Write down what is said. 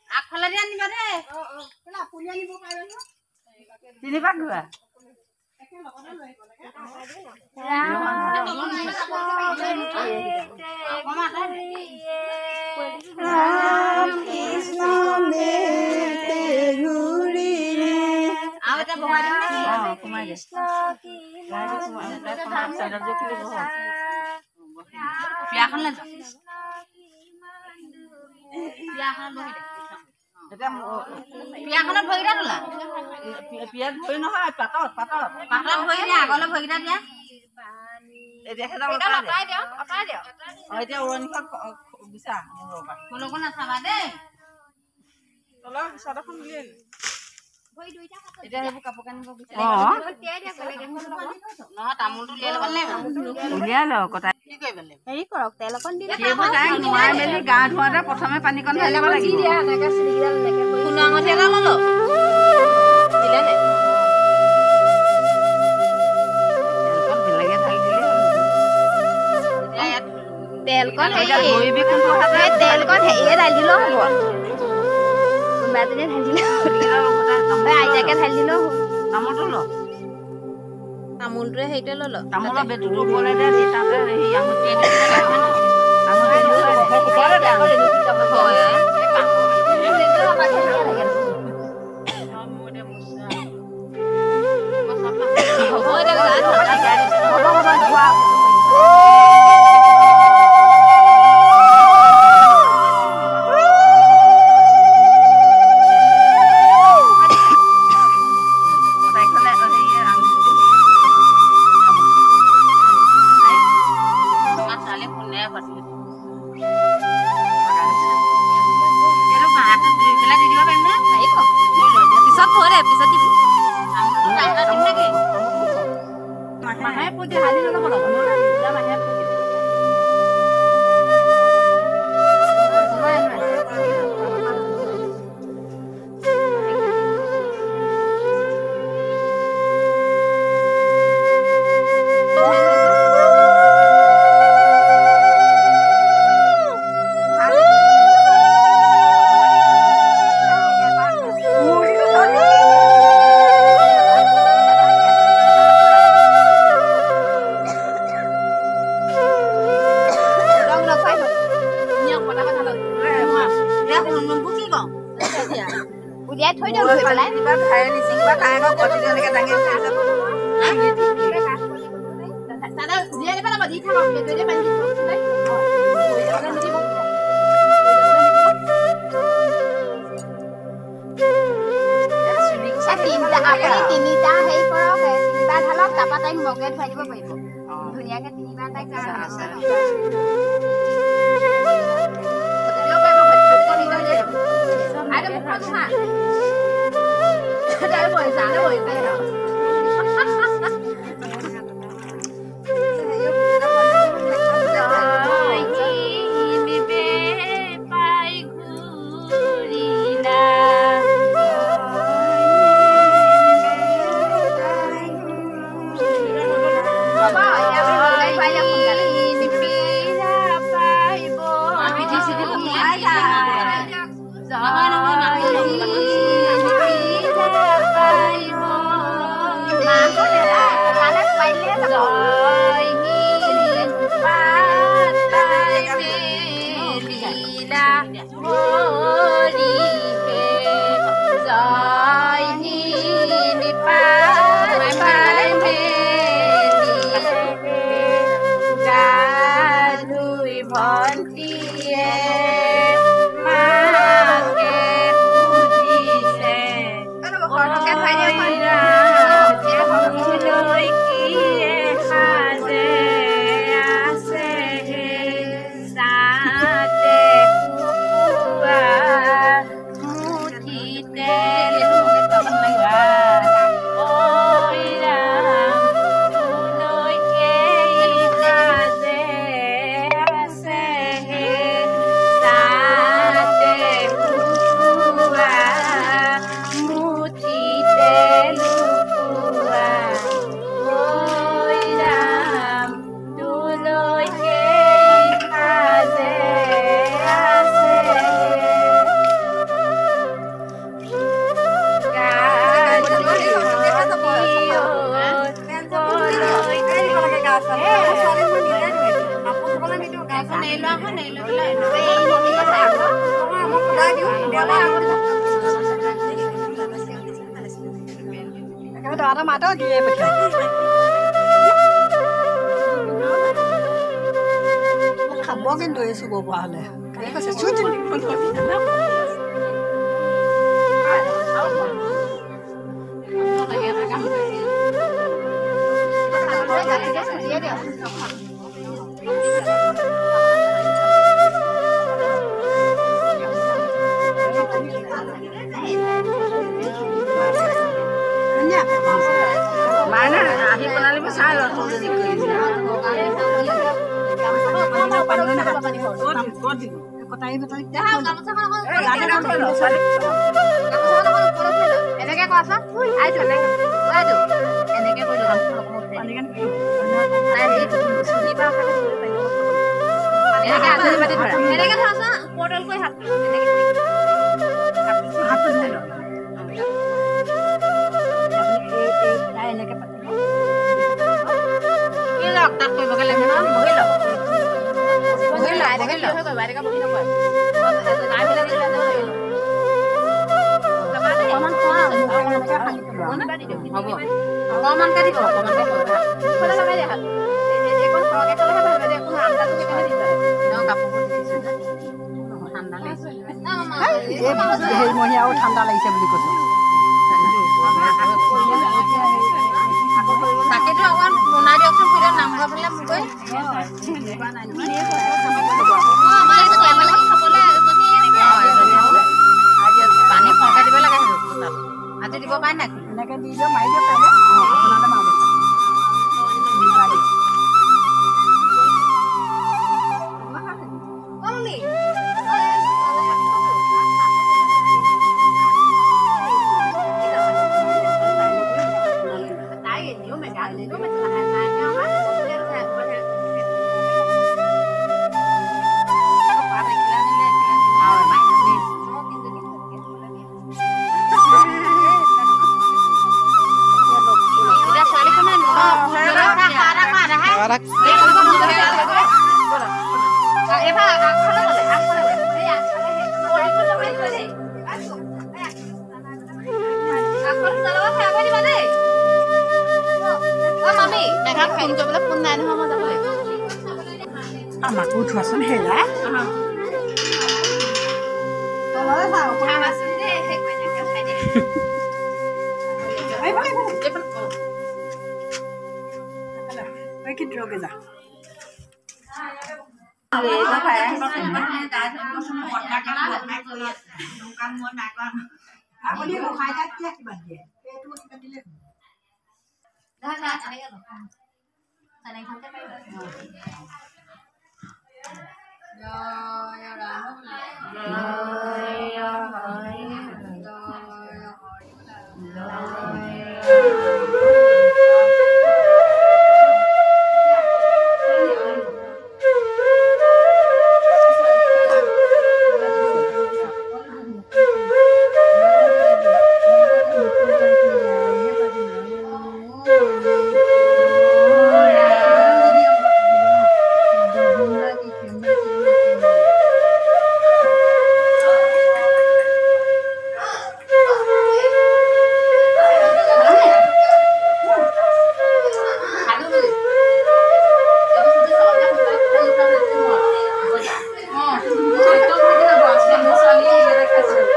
আগফালে দি আনিবা দেই। তিনিপাক ঘূৰা। ৰাম কৃষ্ণ বেটে ঘূৰিলে। আৰু এটা বহাই দিম নেকি? অ, সোমাই দে। চেণ্ডেলযোৰ খুলি বহা। বিয়াখনলৈ যাওঁ, বিয়াখনত বহি দে। এতিয়া বিয়াখনত ভৰিকেইটা তোলা। পিয়াত ভৰি নহয়, পাতত পাতত পাতত ভৰি দিয়া, আগলৈ ভৰিকেইটা দিয়া। এতিয়া সেইডাল আঁতৰাই দে। অ, এতিয়া উৰণিখন বিচা মূৰৰ পৰা। ক'লৈকো নাচাবা দেই। তলৰ চাদৰখন উলিয়াই আন। এতিয়া সেইবোৰ কাপোৰ কানিবোৰ বিচাৰি নহয়, তামোলটো উলিয়াই ল'ব লাগিব। উলিয়াই ল কটাই। কি কৰিব লাগিব? হেৰি কৰক, তেল অকণ দি সেইবোৰ তাইক নোৱাই মেলি গা ধোৱাতে প্ৰথমে পানীকণ ঢালিব লাগিব। সোণৰ আঙুঠি এটা ল'লো, দিলে নে? তেলকণ বেলেগে ঢালি দিলেই হ'ল। এতিয়া ইয়াত তেলকণ এতিয়া হেৰি ধৰিবি কোনটো হাতে? এই তেলকণ হেৰিয়ে ঢালি দিলেও হ'ব, কোনোবা এজনীয়ে ঢালি দিলেও হ'ব, এই আইতাকে ঢালি দিলেও হ'ব। তামোলটো ল। তামোলটোৱে হেৰিটোৱে লৈ ল। তামোলৰ বেটুটো ওপৰলৈ দে, দি তাতে সেই আঙুঠি আঙুঠি ওপৰলৈ দে। হয়। হ'ব, এতিয়া গা ধোৱা। হ'ব হ'ব, ধোৱা। তাইখনে হেৰি আঙুঠিটো। আমাৰ ছোৱালী ফোনে পাতিলে। এইটো বাঁহটো ধুই পেলাই দি দিব পাৰিম নে? পাৰিব। ধুই লৈ দিয়া। পিছত থৈ দে, পিছত দিবি। তামোলটো তাইৰ দিম নেকি? মাহে পুতি হালি নল'ব লগত। মাহে পুতি। ৰং নখুৱাই থ। নিয়ক, পটাপট ঢালক। এতিয়া সোণবোৰ কি কওঁ? উলিয়াই থৈ দিয়ক ধুই পেলাই। কিবা ধাৰে নিচিঙিবা, তাই আকৌ কটিটো এনেকে দাঙি আছে। দাদা, উলিয়াই দিব লাগিব, দি থাকক। সেইটোৱে পানী দি থাকক। নিদিব। এই তিনিটা, আপুনি তিনিটা হেৰি কৰক, এই তিনিবাৰ ঢালক, তাৰপৰা তাইক মগে ধুৱাই দিব পাৰিব ধুনীয়াকে। তিনিবাৰ তাইক গা দিব পাৰিব। আইতা, মুখখন ধোৱা। তাই বহিছে, আনে বহিছে। পাই ঘূৰিলা। হ'ব, এতিয়া আপুনি গৰু গাড়ী খুৱাই দিয়ক সোনকালে। পিঠি চিঠি সোমোৱাই। নহয় নহয়, মানুহ। দৰা এটা মাতক দিয়ে পঠিয়াই খাব কিন্তু এই চুব পৰা হ'লে কালি কৈছে চুই দিম। মাইনা আহি প্ৰণালীবোৰ চাই লওঁ সৌজনী কৰিছে। এনেকে কোৱাচোন আইটো, আইটো এনেকে কৈ এনেকে আজৰি পাতি ধৰা, এনেকে ধৰাচোন ওপৰতল কৰি হাতটো এনেকে হাতটো ধৰি লওক। তাই এনেকে পাতিব। কি লওক তাত কৰিবগে লাগে নহয়, বহি লওক। বহি লওক, আইতাকে থিয় হৈ কৰিব, আইতাকে বহি নকৰে। অকণমান খোৱা, মুখখন এনেকে সানি পেলোৱা। হ'ব, অকণমানকে দিব, অকণমানকে কৰিব। লগাই দিয়া হাত এইকণ সৰহকে খালেহে ভাল লাগে, একো আঞ্জাটো সেইকাৰণে দিছে। কাপোৰবোৰ দিছে, ঠাণ্ডা লাগিছে। এই হেৰি মহীয়াও ঠাণ্ডা লাগিছে বুলি কৈছো। চাকিটো অকণমান বনাই দিয়কচোন, খুৰীদেউ নামঘৰ ফালে মোক গৈ। পানী সৰহকৈ দিব লাগে, সেইটো তাত আজি দিব পাৰে নাই? এনেকে দি দিয়ক, মাৰি দিয়ক কাইলৈ। অঁ, আপোনালৈ মাৰো। আমাকো উঠোৱাচোন হেৰা। যা। আপুনি গোসাঁই তাত কি আশীৰ্বাদ দিয়ে সেইটো আশীৰ্বাদ দিলে হ'ব।